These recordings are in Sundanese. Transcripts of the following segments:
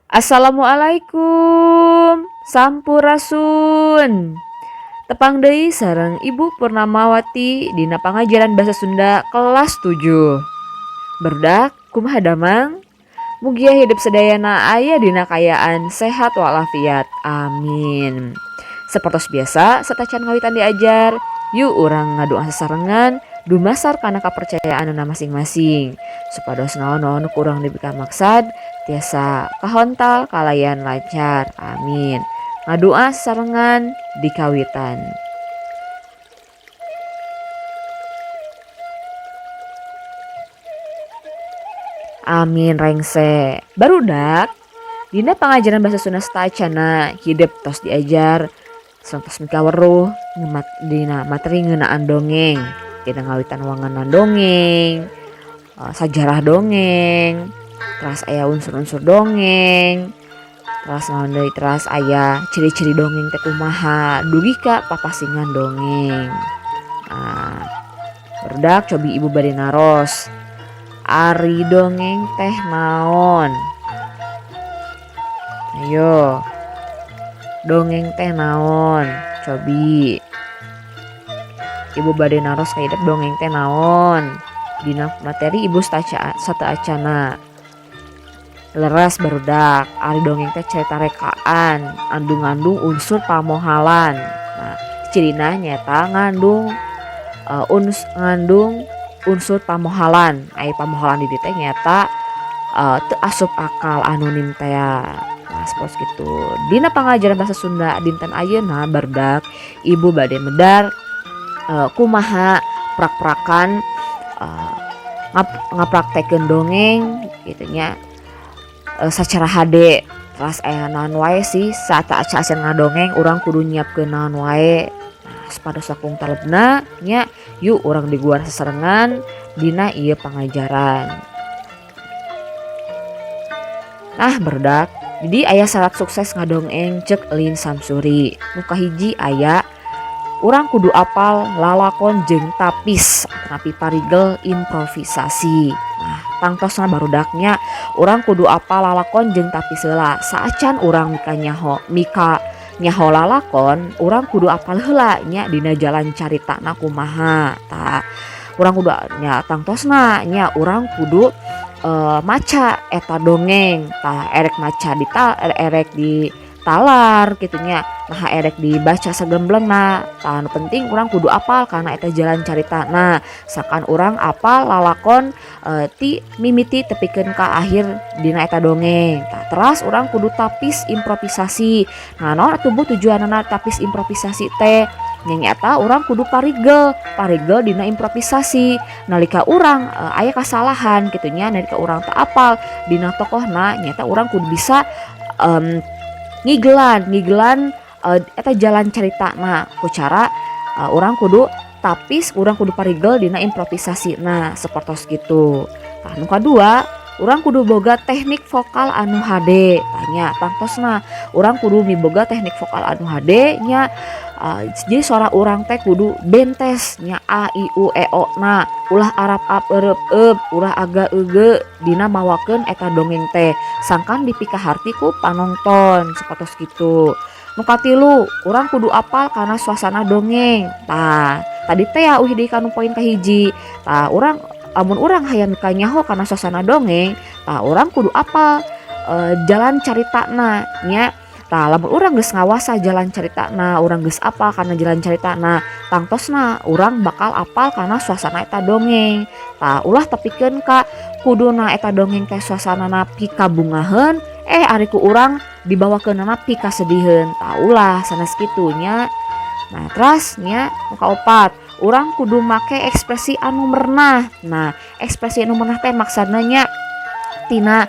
Assalamualaikum, Sampurasun. Tepang deui sareng Ibu Purnamawati dina pangajaran Basa Sunda kelas 7. Barudak, kumaha damang? Mugia hidup sadayana aya dina kaayaan sehat walafiat. Amin. Sapertos biasa, satacan ngawitan diajar, yuk urang ngadoa sasarengan dumasar kana kapercayaanana masing-masing supados naon-naon nu ku urang dipikamaksad tiasa kahontal kalayan lancar. Amin. Ngadoa sasarengan dikawitan. Amin rengse. Barudak, dina pangajaran bahasa Sunda sateuacanna hidep tos diajar tos mikaweruh dina materi ngeunaan dongeng, dina ngawitan wangenan dongeng, sajarah dongeng, teras aya unsur-unsur dongeng, teras naon deui, teras aya ciri-ciri dongeng teh kumaha, dugi ka papasingan dongeng. Nah, barudak, cobi ibu bade naros. Ari dongeng teh naon? Ayo. Dongeng teh naon? Cobi. Ibu bade naros ka hidep, dongeng teh naon? Dina materi ibu sateuacanna. Leres barudak, ari dongeng teh carita rekaan anu ngandung unsur pamohalan. Nah, cirina nyaeta ngandung ngandung unsur pamohalan. Ai pamohalan di dieu teh nyaeta teu asup akal, anonim tea. Nah, sapertos kitu. Dina pangajaran bahasa Sunda dinten ayeuna, barudak, ibu bade medar kumaha prak-prakan ngapraktekeun dongeng gitu nya sacara hade. Teras aya naon wae sih, sateuacan ngadongeng urang kudu nyiapkeun naon wae. Nah, supados langkung talebna nya, yuk urang diguar sasarengan dina ieu pangajaran. Nah, barudak, jadi aya syarat sukses ngadongeng cek Lin Samsuri. Nu kahiji aya urang kudu apal lalakon jeung tapis atanapi parigel improvisasi. Nah, tangtosna, barudaknya, urang kudu apal lalakon jeung tapis heula. Saacan urang mika nyaho lalakon, urang kudu apal heula nya dina jalan caritana kumaha. Tah, urang kudu nya tangtosna nya urang kudu maca eta dongeng. Tah, erek maca di ta erek di talar kitu nya, naha erek dibaca sagemblengna. Tah, nu penting urang kudu apal kana eta jalan caritana, sangkan urang apal lalakon ti mimiti tepikeun ka akhir dina eta dongeng. Tah, teras urang kudu tapis improvisasi. Nah, naon atuh, Bu, tujuanana tapis improvisasi teh? Nya nyaeta urang kudu parigel parigel dina improvisasi nalika urang aya kasalahan kitu nya, nalika urang teu apal dina tokohna, nyaeta urang kudu bisa ngigelan ngigelan eta jalan caritana ku cara urang kudu tapis, urang kudu parigel dina improvisasi. Nah, sapertos kitu. Tah, nu kadua, urang kudu boga teknik vokal anu hade. Tah nya, tangtosna urang kudu miboga teknik vokal anu hade nya, jadi suara urang teh kudu bentes nya, a i u e o na, ulah arap ap ereup eup, ulah aga euge dina mawakeun eta dongeng teh, sangkan dipikaharti ku panonton, sapertos kitu. Nu katilu, urang kudu apal kana suasana dongeng. Tah, tadi teh ya uih deui kanu poin kahiji. Tah, urang lamun urang hayang kanyaho kana suasana dongeng, tah urang kudu apal jalan caritana nya. Tah, lamun urang geus ngawasa jalan caritana, urang geus apal kana jalan caritana, tangtosna urang bakal apal kana suasana eta dongeng. Tah, ulah tepikeun ka kuduna eta dongeng teh suasanana pikabungaheun, eh ari ku urang dibawakeunana pikasediheun. Tah, ulah sanes kitu nya. Nah, teras nya nu kaopat, urang kudu make ekspresi anu merenah. Nah, ekspresi anu merenah teh maksudna nya tina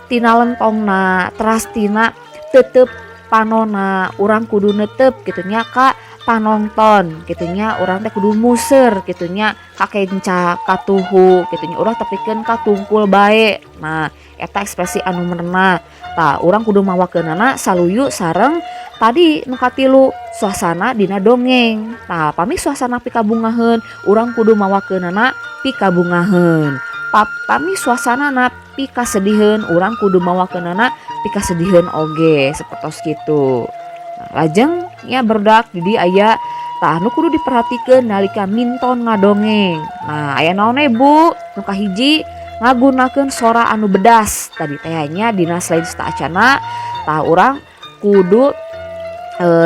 tina lentongna, teras tina tetep panona, urang kudu netep kitu nya ka panonton kitu nya, urang teh kudu muser kitu nya kakenca katuhu kitu nya, ulah tepikeun ka tungkul bae. Nah, eta ekspresi anu merenah. Tah, urang kudu mawakeunana saluyu sareng tadi nu katilu, suasana dina dongeng. Tah, pami suasana pikabungaheun, urang kudu mawakeunana pikabungaheun. Pami suasanana pikasediheun, urang kudu mawakeunana pikasediheun oge, sapertos kitu. Nah, lajeng nya barudak, di dieu aya tah nu kudu diperhatikeun nalika minton ngadongeng. Nah, aya naon we, Bu? Nu kahiji, ngagunakeun sora anu bedas. Tadi teh nya dina slide saacana. Tah, urang kudu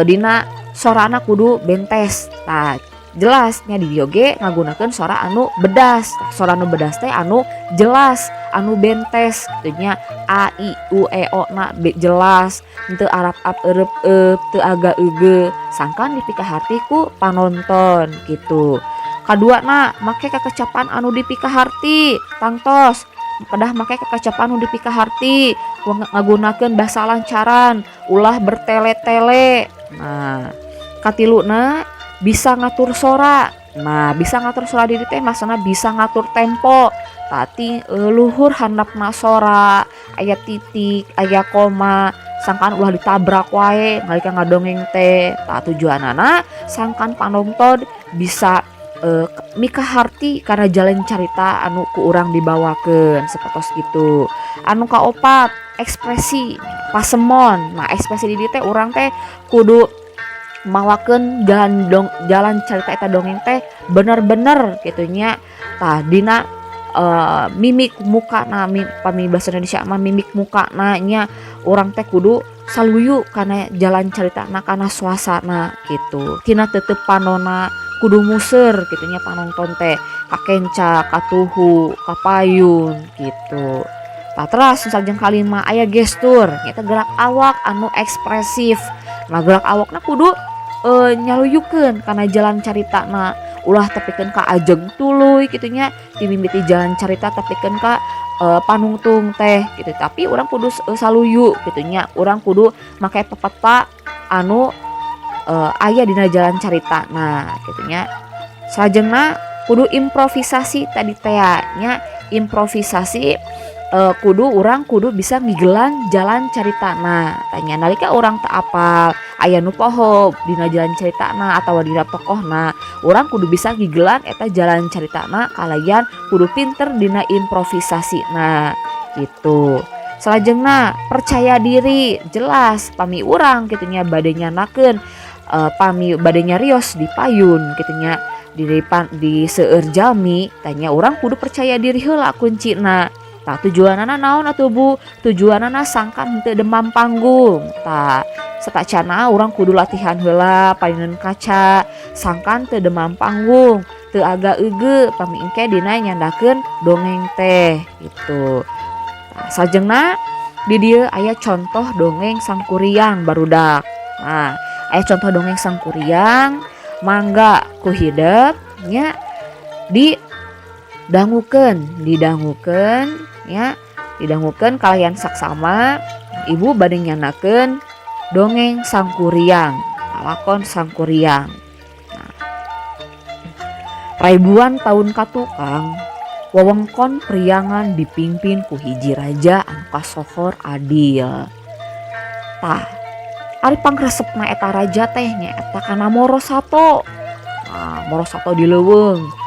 dina sorana kudu bentes. Tah, jelas nya di dieu ge ngagunakeun sora anu bedas. Tah, sora anu bedas teh anu jelas, anu bentes kitu nya, a i u e o na jelas, henteu arap ap eureup eup, teu aga eugeuh, sangkan dipikaharti ku panonton kitu. Kaduana, make kakecapan anu dipikaharti. Tangtos kedah make kakecapan anu dipikaharti, ngagunakeun basa lancaran, ulah bertele-tele. Nah, katiluna, bisa ngatur sora. Nah, bisa ngatur sora diri teh maksudna bisa ngatur tempo. Tati luhur handapna sora aya titik, aya koma, sangkan ulah ditabrak wae nalika ngadongeng teh. Tah, tujuanana sangkan panonton bisa mikaharti kana jalan carita anu ku urang dibawakeun, sapertos kitu. Anu kaopat, ekspresi pasemon. Nah, ekspresi di dieu teh urang teh kudu mawakeun jalan carita eta dongeng teh bener-bener kitu nya. Tah, dina mimik mukana, pami bahasa Indonesia mah mimik mukana nya, urang teh kudu saluyu kana jalan caritana, kana suasana gitu. Tina tetep panona kudu museur kitu nya, panonton teh kakenca, katuhu, kapayun gitu. Tah, teras salajeng kalima, aya gestur, nyaeta gerak awak anu ekspresif. Nah, gerak awakna kudu nyaluyukeun kana jalan caritana, ulah tepikeun ka ajeg tuluy kitu nya, ti mimiti jalan carita tepikeun ka panungtung teh gitu, tapi urang kudu saluyu kitu nya. Urang kudu make pepeta anu aya dina jalan caritana kitu nya. Salajengna, kudu improvisasi tadi teh nya. Improvisasi, kudu urang kudu bisa ngigelan jalan caritana. Tanya nalika urang teu apal, aya nu poho dina jalan caritana atawa dina tokohna, urang kudu bisa ngigelan eta jalan caritana kalayan kudu pinter dina improvisasina gitu. Salajengna, percaya diri. Jelas pami urang kitu nya bade nyandakeun, pami bade nyarios di payun kitu nya, di depan di seueur jalmi, tanya urang kudu percaya diri heula kuncina. Tah, tujuanana naon atuh, Bu? Tujuanana sangkan henteu demam panggung. Tah, satacana urang kudu latihan heula payuneun kaca sangkan teu demam panggung, teu agak eugeuh pami engke dina nyandakeun dongeng teh gitu. Tah, salajengna di dieu aya contoh dongeng Sangkuriang, barudak. Nah, aya contoh dongeng Sangkuriang, mangga ku hidep nya didangukeun, didangukeun nya, didangukeun kalayan saksama. Ibu bade nyandakeun dongeng Sangkuriang, lalakon Sangkuriang. Nah, ribuan tahun katukang, wewengkon Priangan dipimpin ku hiji raja anu kasohor adil. Tah, ari pangresepna eta raja teh nyaeta kana moro sato. Nah, moro sato di leuweung.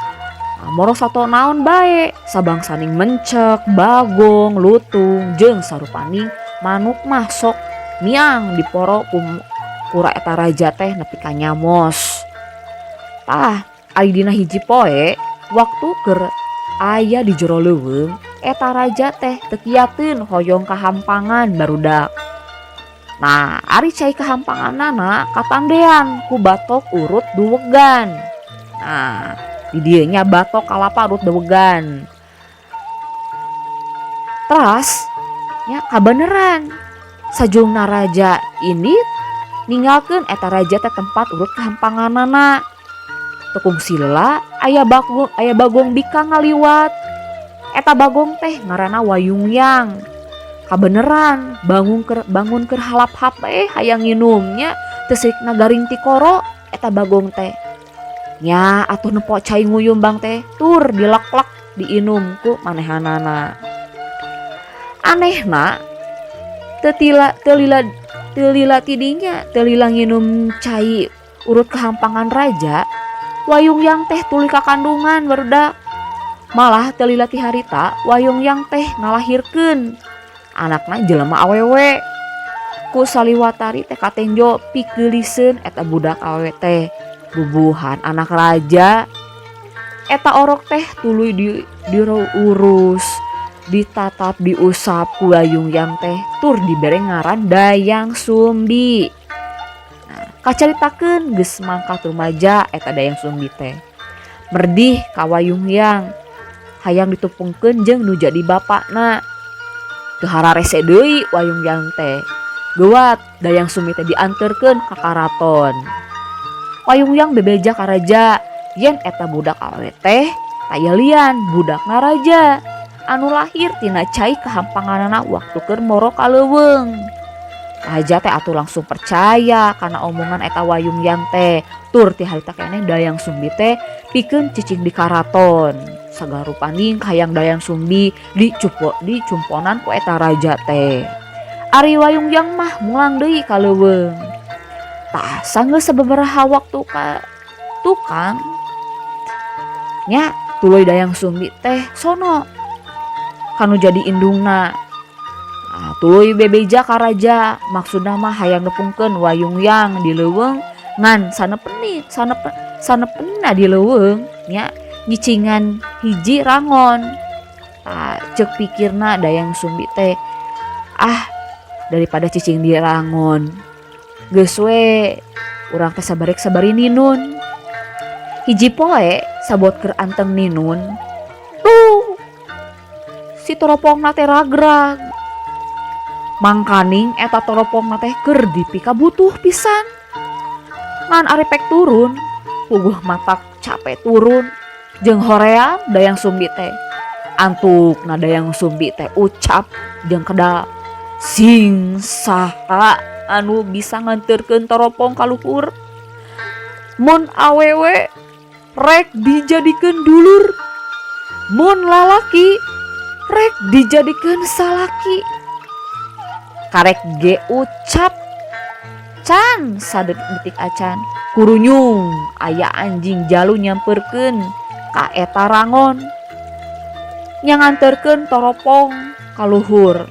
Nah, moro sato naon bae, sabangsaning mencek, bagong, lutung jeung sarupaning manuk mah sok miang diporo ku kura eta raja teh nepi ka nyamos. Tah, ari dina hiji poe waktu keur aya di jero leuweung, eta raja teh teu kiateun hoyong kahampangan, barudak. Nah, ari cai kahampanganana katandean ku batok urut duwegan. Nah, di dieu nya batok kalapa urut duwegan. Teras nya kabeneran sajungna raja ini ninggalkeun eta raja teh tempat urut kahampanganana. Teu kungsi lila aya bagong bikang ngaliwat. Eta bagong teh ngaranna Wayungyang. Kabeneran bangun keur halap-hap hayang nginumnya, teu sirikna garing tikoro eta bagong teh. Nya atuh nempo cai nguyumbang teh tur dileklek diinum ku manehanana. Anehna teu tila teu lila teu lila tidinya, teu lila nginum cai urut kahampangan raja, Wayungyang teh tuluy kakandungan, barudak. Malah teu lila ti harita Wayungyang teh ngalahirkeun anakna jelema awewe. Ku saliwatari teh katenjo pikeuliseun eta budak awewe teh bubuhan anak raja. Eta orok teh tuluy di diurus, ditatap, diusap ku Wayungyang teh tur dibere ngaran Dayang Sumbi. Nah, kacaritakeun geus mangkat rumaja eta Dayang Sumbi teh. Merdih ka Wayungyang hayang ditepungkeun jeung nu jadi bapakna. Teu hararese deui Wayungyang teh. Geuwat Dayang Sumbi teh dianterkeun ka karaton. Wayungyang bebeja ka raja yen eta budak awewe teh taya lian budakna raja anu lahir tina cai kahampanganana waktu keur moro ka leuweung. Raja teh atuh langsung percaya kana omongan eta Wayungyang teh. Tur ti harita keneh Dayang Sumbi teh pikeun cicing di karaton. Sagala rupaning hayang Dayang Sumbi dicupo dicumponan ku eta raja teh. Ari Wayungyang mah mulang deui ka leuweung. Tah sanggeus sababaraha waktu ka tukang nya tuluy Dayang Sumbi teh sono kanu jadi indungna. Nah, tuluy bebeja ka raja maksudna mah hayang nepungkeun Wayungyang di leuweung ngan sanepeni sanepe sanepenina di leuweung nya nyicingan hiji rangon. Tah ceuk pikirna Dayang Sumbi teh, ah daripada cicing di rangon geus we urang teh sabarek sabari ninun. Hiji poe sabot keur anteng ninun, tuh si toropongna teh ragrag. Mangkaning eta toropongna teh keur dipikabutuh pisan. Ngan ari pek turun, puguh matak capek turun jeung hoream Dayang Sumbi teh. Antukna Dayang Sumbi teh ucap jeung kedal, sing saha anu bisa nganterkeun toropong ka luhur. Mun awewe rek dijadikeun dulur, mun lalaki rek dijadikeun salaki. Karek ge ucap can sadetik acan kurunyung aya anjing jalu nyamperkeun ka eta rangon nya nganterkeun toropong ka luhur.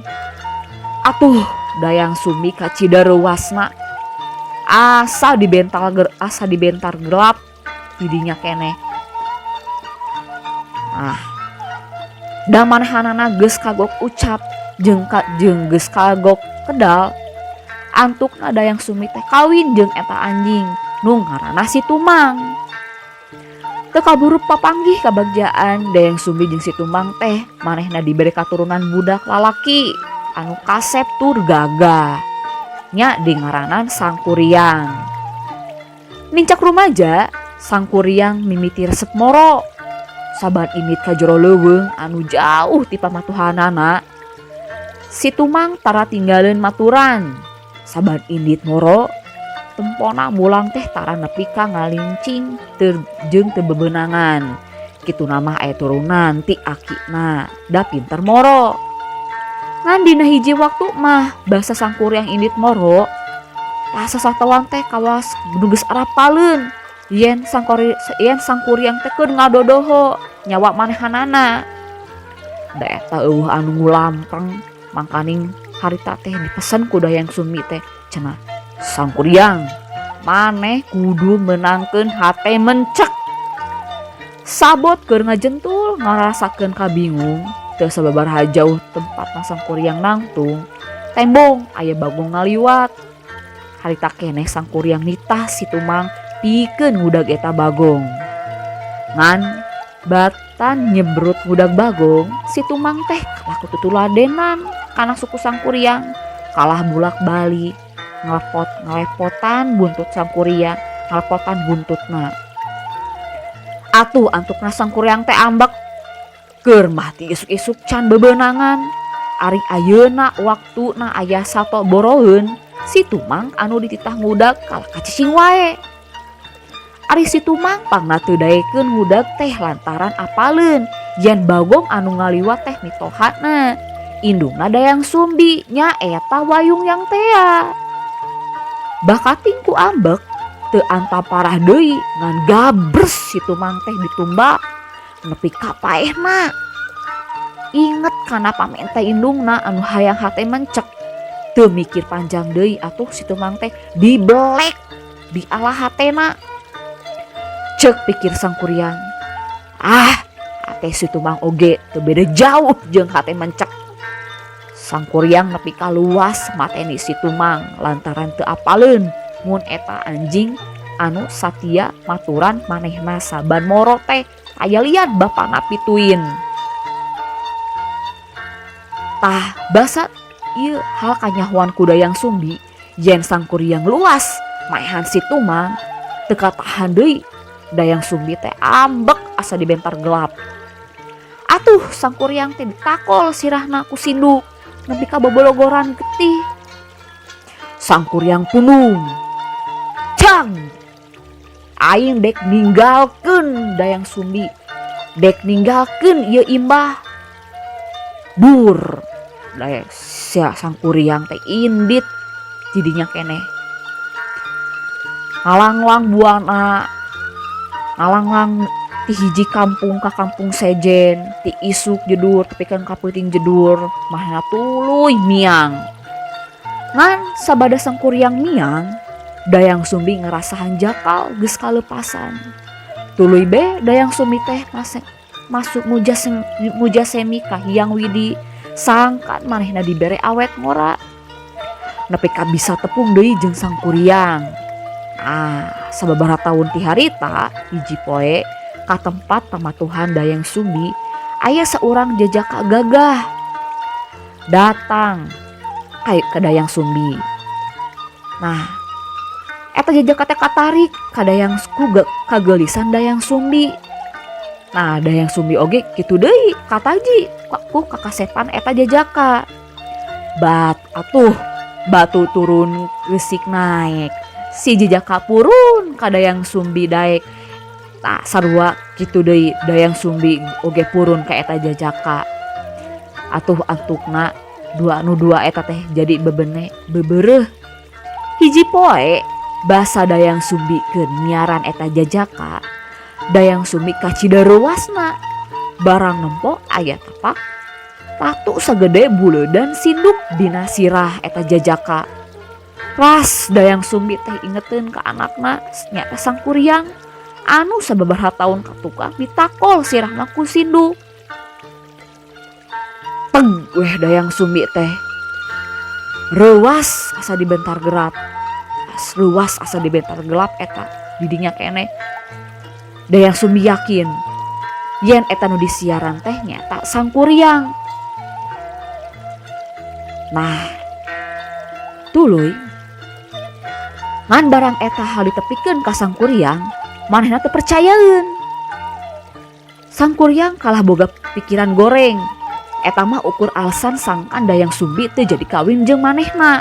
Atuh Dayang Sumbi kacida reuwasna asa dibental asa dibentar gelap didinya keneh. Ah, da manehanana geus kagok ucap jeung ka jeung geus kagok kedal. Antukna Dayang Sumbi teh kawin jeung eta anjing nu ngaranna si Tumang. Teu kaburu papanggih kabagjaan Dayang Sumbi jeung si Tumang teh manehna dibere katurunan budak lalaki anu kasep tur gagah nya dingaranan Sangkuriang. Nincak rumaja Sangkuriang mimiti resep moro. Saban indit ka jero leuweung anu jauh ti pamatuhanana, si Tumang tara tinggaleun maturan. Saban indit moro tempona mulang teh tara nepi ka ngalincing teu jeung teu bebenangan. Kituna mah aya turunan ti akina da pinter moro. Ngan dina hiji waktu mah basa Sangkuriang indit moro, tah sasatoan teh kawas nu geus arapaleun yen sangkori yen Sangkuriang teh keur ngadodoho nyawa manehanana. Da eta euweuh anu ngulampreng mangkaning harita teh dipesen ku Dayang Sumbi teh cenah, Sangkuriang maneh kudu meunangkeun hate mencek. Sabot keur ngajentul ngarasakeun kabingung teu sababaraha jauh tempatna Sangkuriang nangtung tembong aya bagong ngaliwat. Harita keneh Sangkuriang nitah si Tumang pikeun ngudag eta bagong. Ngan batan nyebrut ngudag bagong, si Tumang teh kalah ku tutuladenan kana suku Sangkuriang, kalah bulak-balik ngelepot ngelepotan buntut Sangkuriang, ngelepotan buntutna. Atuh antukna Sangkuriang teh ambek keur mah ti isuk-isuk can bebenangan. Ari ayeuna waktuna aya sato boroeun, si Tumang anu dititah ngudag kalah kacicing wae. Ari si Tumang pangna teu daekeun ngudag teh lantaran apaleun yen bagong anu ngaliwat teh mitohana. Indungna Dayang Sumbi nya eta Wayungyang tea. Bakating ku ambek teu anta parah deui ngan gabres si Tumang teh ditumbak. Nepi ka paehna inget kana pamenta indungna anu hayang hate mencek. Teu mikir panjang deui atuh si Tumang teh dibelek dialah hatena. Cek pikir Sangkuriang, ah hate si Tumang oge teu beda jauh jeung hate mencek. Sangkuriang nepi ka luas mateni si Tumang lantaran teu apaleun mun eta anjing anu satia maturan manehna saban moro teh aya lian bapana pituin. Tah basa ieu hal kanyahoan ku Dayang Sumbi yen Sangkuriang luas maehan si Tumang teu katahan deui Dayang Sumbi teh ambek asa dibentar gelap. Atuh Sangkuriang teh ditakol sirahna ku sinduk nepi ka bobologoran getih. Sangkuriang pundung. Cang! Aing dek ninggalkeun Dayang Sumbi. Dek ninggalkeun ieu imbah. Bur. Dayang sia Sangkuriang teh indit tidinya keneh. Ngalanglang buana, ngalanglang ti hiji kampung ka kampung sejen, ti isuk jedur tepikeun ka peuting jedur, mahna tuluy miang. Ngan sabada Sangkuriang miang, Dayang Sumbi ngerasa hanjakal geus kalepasan. Tuluy be Dayang Sumbi teh masuk mujasemi ka Hyang Widi sangkan manehna dibere awet ngora. Nepi ka bisa tepung deui jeung Sangkuriang. Ah, sababaraha taun ti harita hiji poe ka tempat pamatuhan Dayang Sumbi aya saurang jejaka gagah datang ka Dayang Sumbi. Nah, eta jejaka teh katarik ka Dayang ku kageulisan Dayang Sumbi. Nah, Dayang Sumbi oge kitu deui kataji ku kakasepan eta jejaka. Bat atuh batu turun geusik naek. Si jejaka purun ka Dayang Sumbi daek. Tah sarua kitu deui Dayang Sumbi oge purun ka eta jejaka. Atuh antukna dua nu dua eta teh jadi bebene bebereuh. Hiji poe basa Dayang Sumbi keur nyiaran eta jejaka, Dayang Sumbi kacida reuasna. Barang nempo aya tapak tatu sagede buleudan sinduk dina sirah eta jejaka. Ras Dayang Sumbi teh ingeteun ka anakna nyaeta Sangkuriang anu sababaraha taun ka tukang ditakol sirahna ku sinduk. Teg weh Dayang Sumbi teh reuas asa dibentar gelap. Reuas asa dibentar gelap eta didinya keneh. Dayang Sumbi yakin yen eta nu disiaran teh nyaeta Sangkuriang. Nah, tuluy ngan barang eta hal ditepikeun ka Sangkuriang, manehna teu percayaeun. Sangkuriang kalah boga pikiran goreng. Eta mah ukur alasan sangkan Dayang Sumbi teu jadi kawin jeung manehna.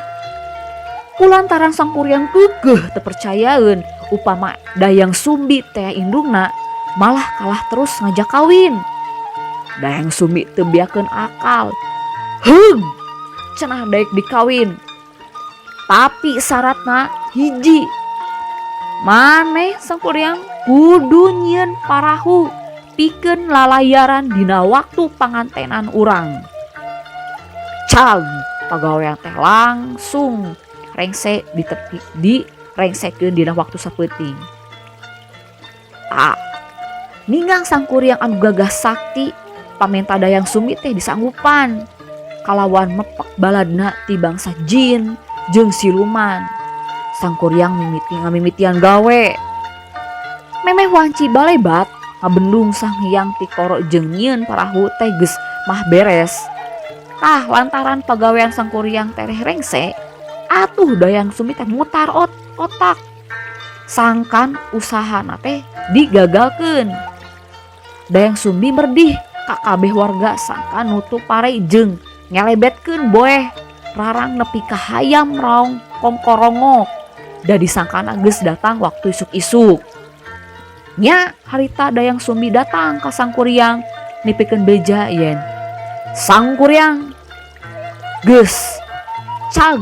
Kulantaran Sangkuriang keukeuh teu percayaeun upama Dayang Sumbi teh indungna, malah kalah terus ngajak kawin. Dayang Sumbi teu beakeun akal. Heung, cenah daek dikawin. Tapi syaratna hiji. Maneh Sangkuriang kudu nyieun parahu pikeun lalayaran dina waktu pangantenan urang. Cag pagawean teh langsung rengse di tepi di rengsekeun dina waktu sapeuting. Ah, ninggang Sangkuriang anu gagah sakti pamenta Dayang Sumbi teh disanggupan kalawan mepek baladna ti bangsa jin jeung siluman. Sangkuriang mimiti ngamimitian gawe. Memeh wanci balebat ngabendung Sang Hyang Tikoro jeung nyieun parahu teh geus mah beres. Tah lantaran pagawean Sangkuriang tereh rengse, atuh Dayang Sumbi teh mutar otak. Sangkan usahana teh digagalkeun. Dayang Sumbi merdih ka kabeh warga sangkan nutup pare jeung ngelebetkeun boeh rarang nepi ka hayam raong kongkorongok. Da disangkana geus datang waktu isuk-isuk. Nya harita Dayang Sumbi datang ka Sangkuriang nipikeun beja yen Sangkuriang geus cag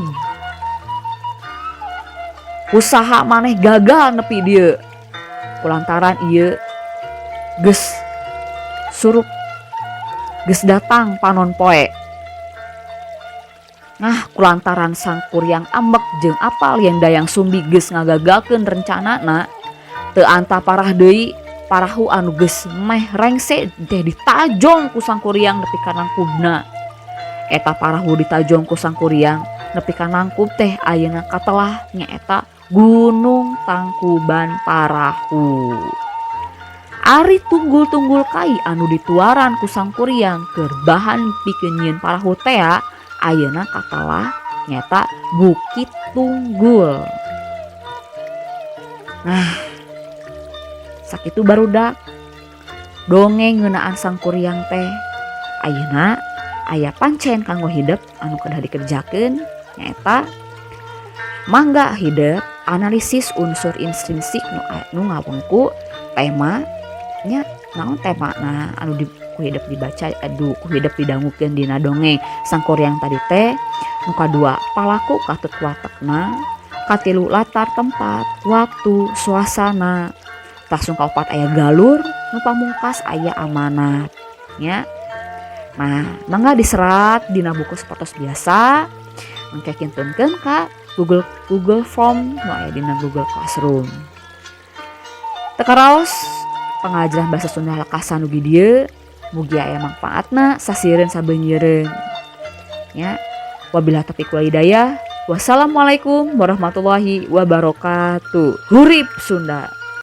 usaha maneh gagal nepi dieu. Kulantaran ieu geus Surup geus datang panon poe. Nah, kulantaran Sangkuriang ambek jeung apal yen Dayang Sumbi geus ngagagalkeun rencanana, teu anta parah deui, parahu anu geus meh rengse teh ditajong ku Sangkuriang nepi ka nangkubna. Eta parahu ditajong ku Sangkuriang nepi ka nangkub teh ayeuna katelah nyaeta Gunung Tangkuban Parahu. Ari tunggul-tunggul kai anu dituaran ku Sangkuriang keur bahan pikeun nyieun parahu tea ayeuna katelah nyaeta Bukit Tunggul. Nah, sakitu barudak dongeng ngeunaan Sangkuriang teh. Ayeuna aya pancen kanggo hidep anu kedah dikerjakeun, nyaeta mangga hidep analisis unsur intrinsik nu ngawengku tema nya. Naon temana anu di ku hidep dibaca, aduh, ku hidep didangukeun dina dongeng Sangkuriang tadi teh? Nu kadua, palaku katut watekna. Katilu, latar tempat, waktu, suasana. Tah, nu kaopat aya galur, nu pamungkas aya amanat nya. Nah, mangga diserat dina buku sapertos biasa, engke kintunkeun ka Google Google Form nu aya dina Google Classroom. Teu karaos, pengajaran bahasa Sunda lekasan dugi dieu, mugi aya mangpaatna, sasieureun sabeungiereun nya. Wabillahi taufiq wal hidayah. Wassalamualaikum warahmatullahi wabarakatuh. Hurip Sunda.